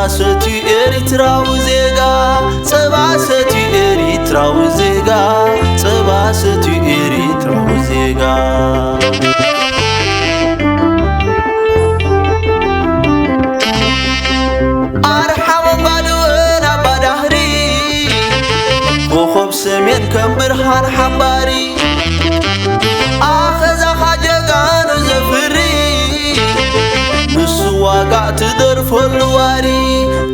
ሰትዩ ኤሪትራዊ ዜጋ፣ ጸባ ሰትዩ ኤሪትራዊ ዜጋ፣ ጸባ ሰትዩ ኤሪትራዊ ዜጋ። ኣርሓ መባልወን ኣባዳህሪ፣ ኮኸብ ሰሜን ከም ብርሃን ሓባሪ፣ ኣኸዛኻ ጀጋኑ ዘፍሪ፣ ንሱ ዋጋ ትደርፈሉ ዋሪ፣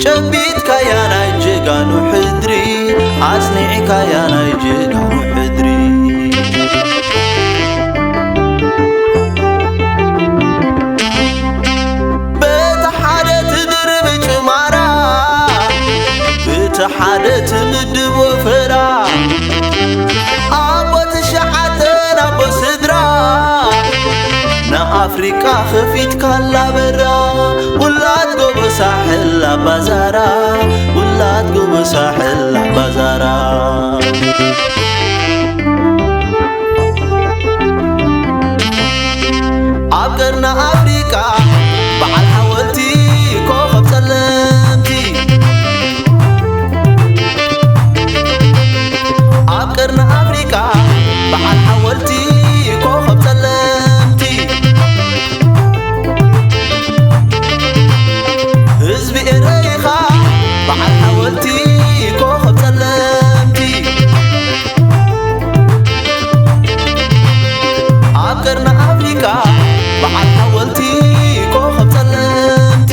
ጨቢጥካያ ናይ ጀጋኑ ሕድሪ፣ ኣጽኒዕካያ ናይ ጀጋኑ ሕድሪ። በቲ ሓደ ትድርብ ጭማራ፣ በቲ ሓደ ትምድብ ወፈራ፣ ኣቦ ትሽዓተ ኣቦ ስድራ፣ ንኣፍሪቃ ከፊትካላ በራ፣ ውላድ ጎቦ ሳሕል ኣባዛራ፣ ውላድ ጎቦ ሳሕል ኣባዛራ። ኣብ ቀርኒ ኣፍሪቃ በዓል ሓወልቲ ኮኸብ ጸለምቲ፣ ኣብ ቀርኒ ኣፍሪቃ በዓል ሓወልቲ ኮኸብ ጸለምቲ፣ ህዝቢ ኤረይኻ በዓል ሓወልቲ ኮኸብ ጸለምቲ፣ ኣብ ቀርኒ ኣፍሪቃ በዓል ሓወልቲ ኮኸብ ጸለምቲ፣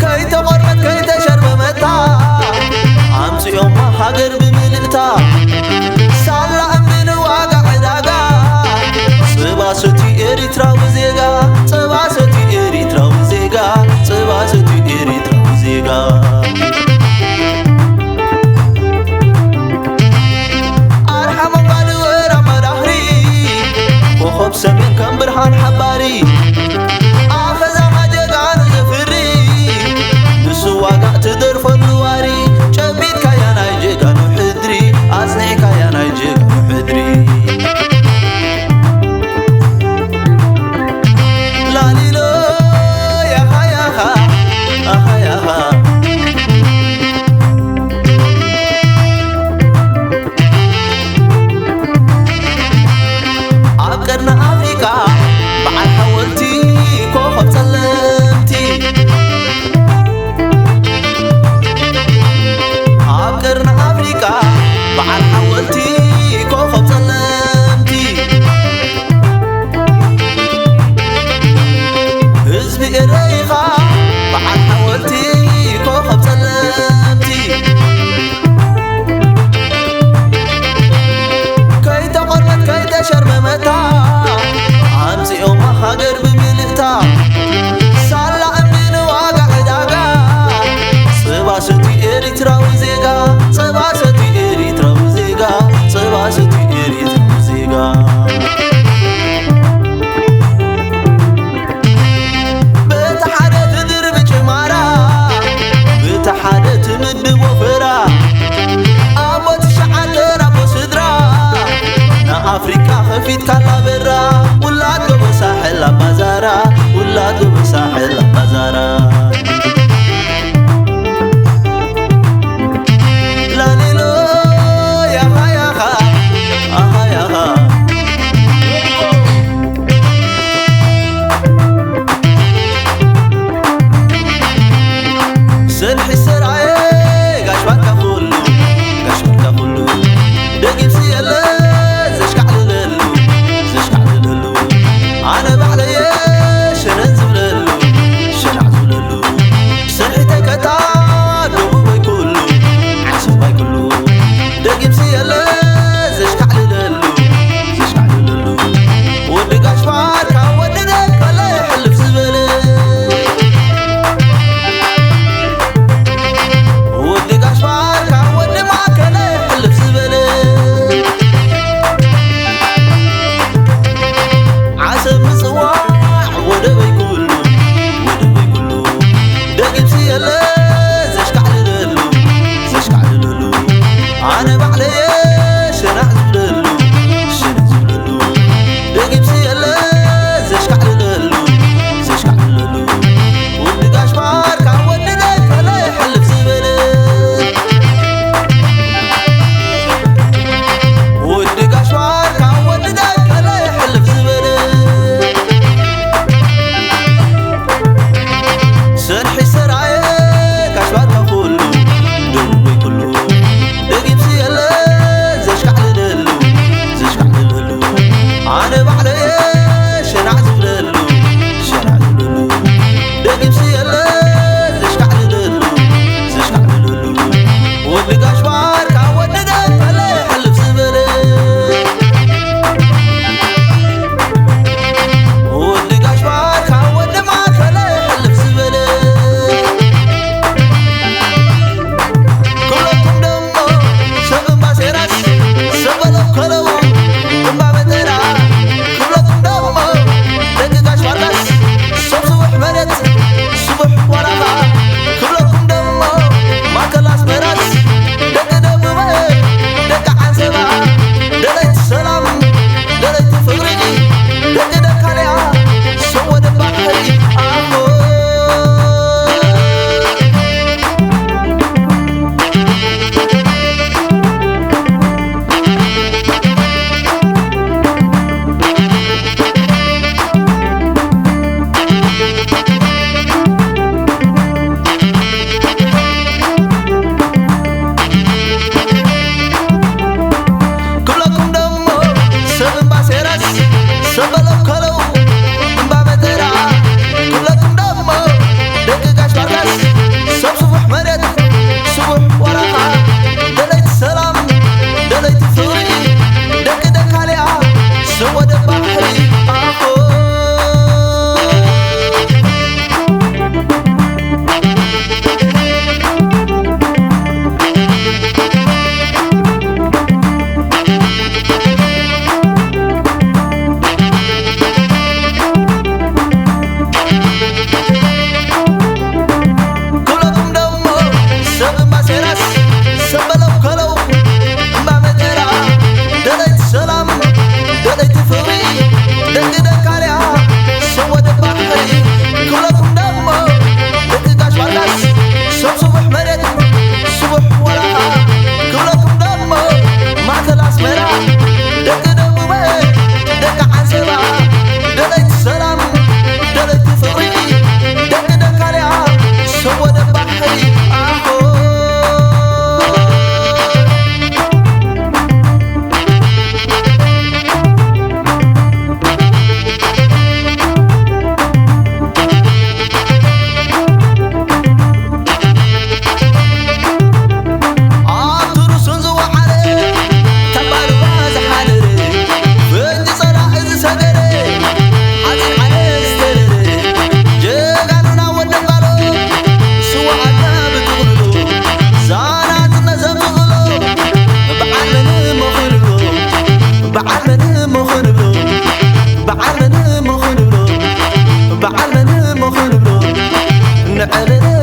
ከይተቖርበት ከይተሸርበመታ፣ ኣምጺኦማ ሃገር ብምልእታ፣ ሳላ እምኒ ንዋጋ ዕዳጋ፣ ጸባ ሰትዩ ኤሪትራዊ ዜጋ፣ ጸባ ሰትዩ ኤሪትራዊ ዜጋ፣ ጸባ ሰትዩ ኤሪትራዊ ዜጋ። ኣርሓ መባልወን ኣባዳህሪ፣ ኮኸብ ሰሜን ከም ብርሃን ሓባሪ፣ ኣኸዛኻ ጀጋኑ ዘፍሪ፣ ንሱ ዋጋ ትደርፈሉ ዋሪ፣ ጨቢጥካያ ናይ ጀጋኑ ሕድሪ፣ ኣጽኒዕካያ ናይ ጀጋኑ ሕድሪ። ላሊሎ ያኻ ያኻ፣ ኣኻ ያኻ። ኣብ ቀርኒ ኣፍሪቃ በዓል ሓወልቲ ኮኸብ ጸለምቲ፣ ኣብ ቀርኒ ኣፍሪቃ በዓል ሓወልቲ ኮኸብ ጸለምቲ፣ ህዝቢ ኤረይኻ በዓል ሓወልቲ ኮኸብ ጸለምቲ፣ ከይተቖርበት ከይተሸርመመታ፣ ኣምጺኦማ ሃገር ብምልእታ፣ ሳላ እምኒ ንዋጋ ዕዳጋ፣ ጸባ ሰትዩ ኤሪትራዊ ዜጋ፣ ጸባ ሰትዩ ኤሪትራዊ ዜጋ፣ ጸባ ሰትዩ ኤሪትራዊ ዜጋ። በቲ ሓደ ትድርብ ጭማራ፣ በቲ ሓደ ትምድብ ወፈራ፣ ኣቦ ትሽዓተ ኣቦ ስድራ፣ ንኣፍሪቃ ከፊትካላ በራ፣ ውላድ ጎቦ ሳሕል ኣባዛራ፣ ውላድ ጎቦ ሳሕል ኣባዛራ። ላሊሎ ያኻ ያኻ፣ ኣኻ ያኻ። ሰልሒ ሰራየ ጋሽ ባርካ ኩሉ፣ ጋሽ ባርካ ኩሉ። ደጊምሲ የለ ዘሽካዕልለሉ፣ ዘሽካዕልለሉ። ኣነ ባዕለየ ሸነን ዝብለሉ፣ ክንብሎ ንዕልል